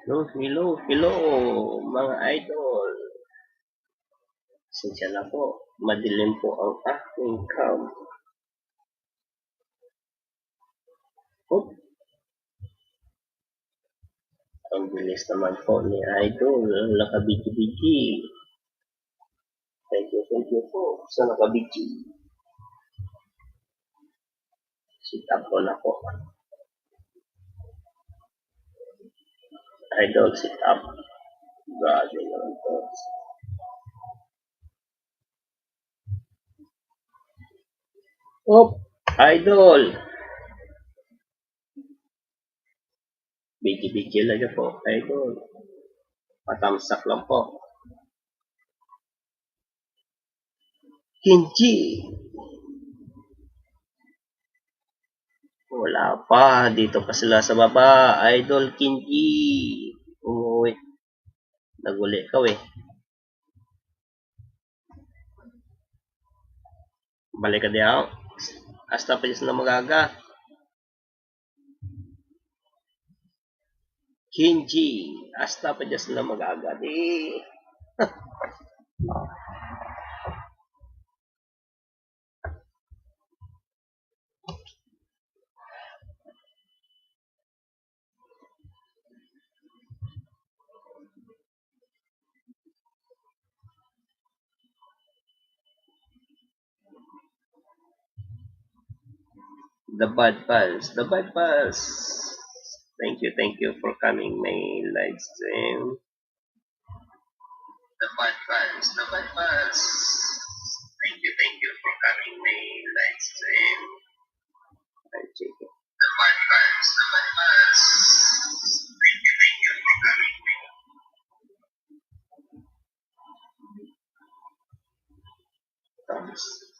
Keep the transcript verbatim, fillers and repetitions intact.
Hello, hello, hello, mga idol. Sensya na po, madilim po ang aking cam. Oop. Ang bilis naman po ni Idol, ang nakabidyo-bidyo. Thank you, thank you po sa nakabidyo. Sit up ko na po. Idol, sit up. Grabe naman po. Op, idol. Bigyan-bigyan lang po, idol. Patamsak lang po. Kinji. Wala pa. Dito pa sila sa baba. Idol Kinji. Umuwi. Naguli ka, eh. Balik ka diha. Hasta pa Diyos na mag-aga. Kinji, hasta pa Diyos na mag-aga. Di. The Bad Pals, the Bad Pals. Thank you, thank you for coming my live stream. The Bad Pals, the Bad Pals. Thank you, thank you for coming my live stream. I check it. The Bad Pals, the Bad Pals. Thank you, thank you for coming. Tapos,